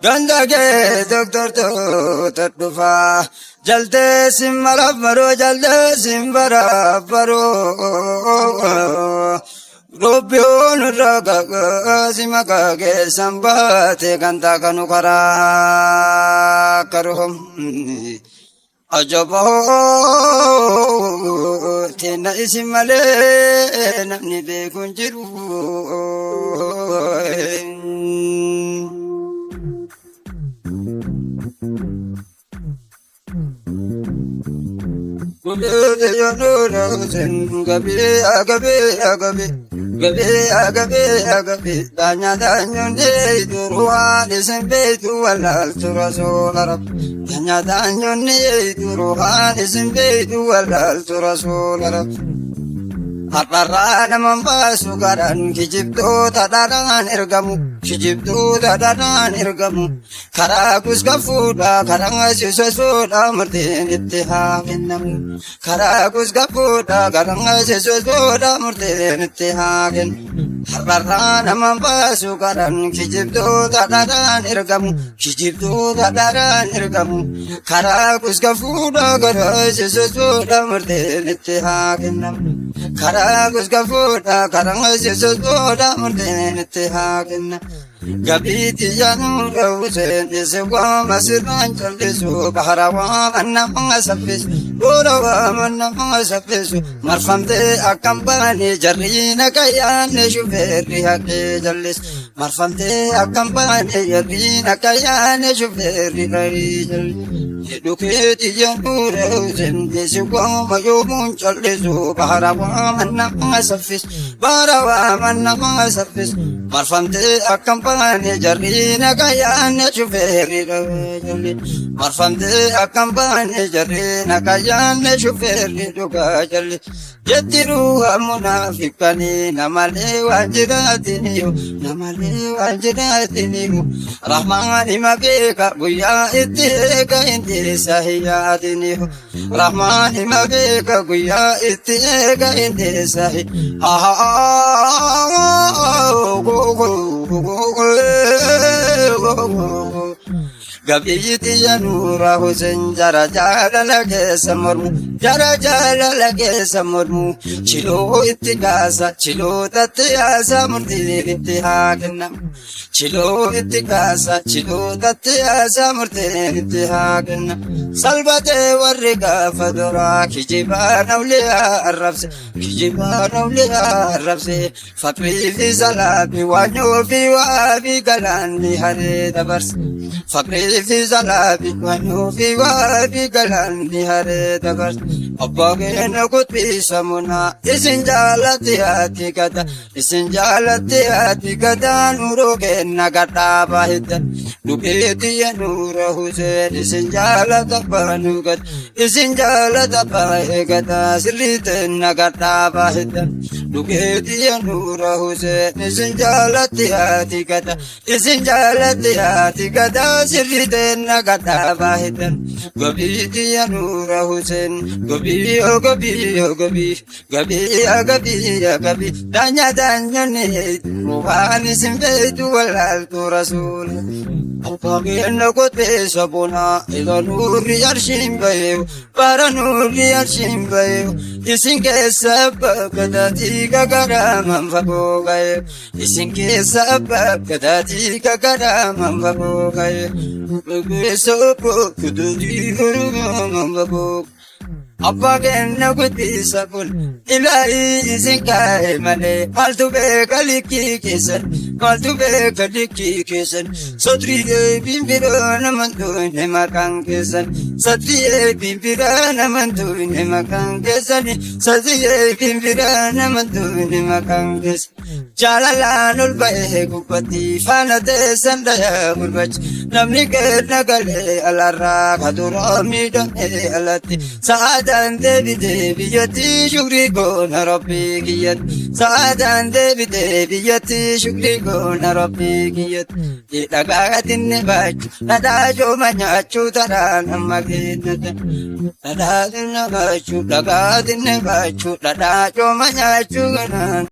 Ganda kee doktortoota dhufaa jaltee sin marabbaroo jaltee sin barabbaroo Rubbiyoon irraa gaggaasi maqaa keessan baate kan taakanu karaa karuhum. Ajaboo teenna isin malee namni beeku hin jiru. Har'arraa naman baasu garaan kijibdoota dharaan ergamu kijibdoota dharaan ergamu karaa kusgafuudha karaa sisosuudha murtiin itti haa kennamu karaa kusgafuudha karaa sisosuudha murtiin itti haa kennamu har'arraa nama baasu karaan kijibdoota dharaan ergamu kijibdoota dharaan ergamu karaa kusgafuudha karaa sisosuudha murtiin itti haa kennamu karaa kusgafuudha karaa sisosuudha murtiin itti haa kennamu. Gabiiti yaanuu dhawuseen isa waama sirraan callisu bahara waama nama saffisu boora waama nama saffisu marfamtee akkam baane jarri naqa yaanne shufeerri haqee jallisu marfamtee akkam baane jarri naqa yaanne shufeerri haqee jallisu. Dhukeeti yaanuu dhawuseen isa waama yoomuun callisu bahara waama nama saffisu bahara waama nama saffisu marfamtee akkam baane jarri naqa yaanne shufeerri dhawee jalli marfamtee akkam baane jarri naqa yaanne shufeerri dhugaa jalli jetti ruuha munaafiqanii namalee waan jiraatiniyu namalee waan jiraatiniyu rahmaan hima beeka guyyaa itti eega hindi isa hiyyaatiniyu rahmaan hima beeka guyyaa itti eega hindi isa Gabiyyiti yanuura Hussein jara jaalala keessa mormu jara jaalala keessa mormu chiloo itti kaasa chilootatti yaasa murtiin itti haa kennamu chiloo itti kaasa chilootatti yaasa murtiin itti haa kennamu salbatee warri gaafa duraa kijibaa nawliyaa arrabse kijibaa nawliyaa arrabse faqrii fi salaafi waanyoo fi waa fi galaanni haree dabarse. Faqrii fi salaafi waanyoo fi waa fi galaanni haree dabarse. Abbaa keenya kutbiisa munaa isin jaalatti haati gata isin jaalatti haati gata nuuroo kenna gadhaabaa hidda. Dhugeetti nuura Huseen isin jaalata baanuu gata isin jaalata baay'ee gata sirrii tenna gadhaabaa hidda. Dhugeetti nuura Huseen isin jaalatti haati gata isin jaalatti haati gata sirrii tenna gadhaabaa hidda. Gobiitti nuura Huseen gobii oo gobii oo gobii gabii gabii gabii daanya daanyonni waan isin beektu wallaaltu rasuula. Abbaa kotee sabona ila nuurri arshiin baheewu bara nuurri arshiin baheewu isin keessa abbaa gadaatii gagaraaman fagoo gaheewu isin keessa abbaa gadaatii gagaraaman fagoo gaheewu keessa abbaa gadaatii gagaraaman fagoo Abbaa kenna guddisa kun ilaahii isin kaa'e malee maaltu beeka likkii keessan maaltu beeka likkii keessan sotrii eebiin biroo naman tuune maqaan keessan sotrii eebiin biraa naman tuune maqaan keessan sotrii eebiin biraa naman tuune maqaan keessan jaalalaan ol ba'ee gubbatti faana teessan dhayaa gurbachi namni kenna galee alarraa kaduraa miidhamee alatti sa'aadaan deebitee biyyatti shukrii goona rabbii kiyyatti sa'aadaan deebitee biyyatti shukrii goona rabbii kiyyatti dhagaatinni baachu dhadhaa cooma nyaachuu taraan amma kennata dhadhaatinni baachuu dhagaatinni baachuu dhadhaa cooma nyaachuu kanaan.